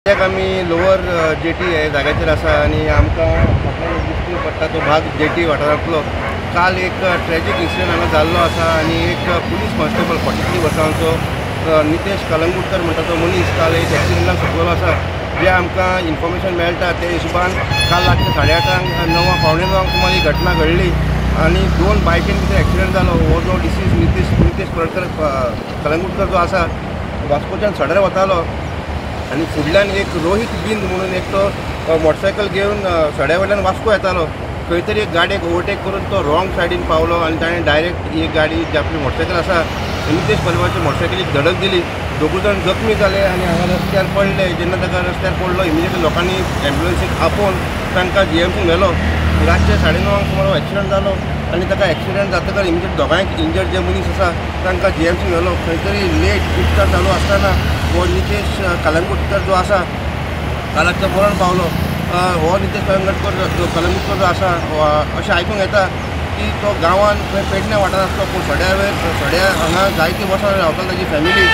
आमी lower jetty हे जाग्याचेर आसा आनी आमकां फाटल्यान दिश्टी पडटा तो भाग जेटी वाठारांतलो. काल एक ट्रेजीक इन्सिडंट हांगा जाल्लो आसा आनी एक पुलीस कॉन्स्टेबल 43 वर्सांचो नितेश कलंगूटकर म्हणटा तो मनीस काल एक एक्सिडंटान सोंपलेलो आसा. जे आमकां इन्फॉर्मेशन मेळटा ते हिशोबान काल रातच्या 8:30 9 8:45 सुमार ही घटना घडली आनी दोन बायकीन भितर एक्सिडंट जालो. हो जो डिसीज नितेश कलंगूटकर जो आसा वास्कोच्यान सड्यार वतालो आनी फुडल्यान एक रोहित बिंद म्हणून एक तो मोटरसायकल घेवन सड्या वयल्यान वास्को येतालो. खंय तरी एक गाडयेक ओवरटेक करून तो रॉंग सायडीन पावलो आनी ताणें डायरेक्ट एक गाडी जी आपली मोटरसायकल आसा नितेश परिवारच्या मोटरसायकलीक धडक दिली. दोगूय जाण जखमी जाले आनी हांगा रस्त्यार पडले. जेन्ना ताका रस्त्यार पडलो इमिजिएटली लोकांनी एम्बुलन्सीक आपोवन तांकां जीएमसीन व्हेलो. रातचे 9:30 सुमार एक्सिडंट जालो आनी ताका एक्सिडंट जातकच इमिजिएट दोगांयक इंजर्ड जे मनीस आसा तांकां जीएमसीन व्हेलो. खंय तरी लेट उपचार चालू आसतना हो नितेश कलंगूटकर जो आसा कालाक मरण पावलो. हो नितेश कलंगूटकर जो आसा अशें आयकूंक येता की तो गांवान खंय पेडण्या वाठारांतलो, पूण सड्या हांगा जायतीं वर्सां रावताली ताजी फॅमिली.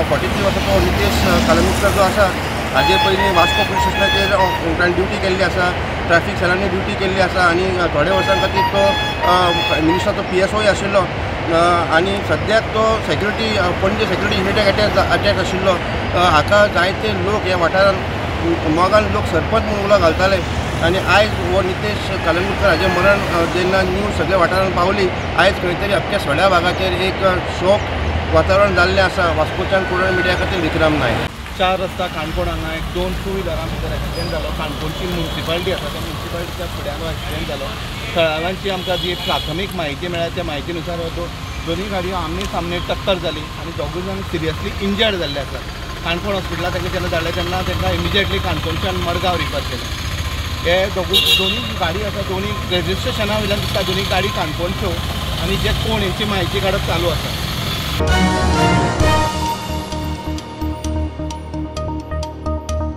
43 वर्सां तो नितेश कलंगूटकर जो आसा हाजे पयलीं वास्को पुलीस स्टेशनाचेर ताणें ड्युटी केल्ली आसा, ट्रॅफिक सेलांनी ड्युटी केल्ली आसा आनी थोड्या वर्सां खातीर तो मिनिस्टराचो PSOय आशिल्लो आनी सद्याक तो सेक्युरिटी पणजे सेक्युरिटी युनिटाक अटॅच आशिल्लो. हाका जायते लोक ह्या वाठारांत मोगान लोक सरपंच म्हणून उलो घालताले आनी आयज हो नितेश कलंगूटकर हाजें मरण जेन्ना न्यूज सगळ्या वाठारांत पावली, आयज खंय तरी अख्ख्या सड्या भागाचेर एक शोक वातावरण जाल्लें आसा. वास्कोच्यान कुडाळ मिडिया खातीर विक्रम नायक. 4 रस्ता काणकोण हांगा एक 2 टू व्हिलरां भितर एक्सिडंट जालो. काणकोणची मुन्सिपालिटी आसा त्या मुन्सिपालिटीच्या फुड्यान हो एक्सिडंट जालो. थळाव्यांची आमकां जी प्राथमीक म्हायती मेळ्ळ्या त्या म्हायतीनुसार हो दोनूय गाडयो आमने सामने टक्कर जाली आनी दोगूय जाण सिरियसली इंजर्ड जाल्ले आसात. काणकोण हॉस्पिटलांत तांकां जेन्ना धाडले तेन्ना तांकां इमिजिएटली काणकोणच्यान मडगांव रिफर केलें. हे दोनूय गाडी आसा, दोनूय रजिस्ट्रेशना वयल्यान दिसता दोनूय गाडी काणकोणच्यो आनी जे कोण हेंची म्हायती काडप चालू आसा.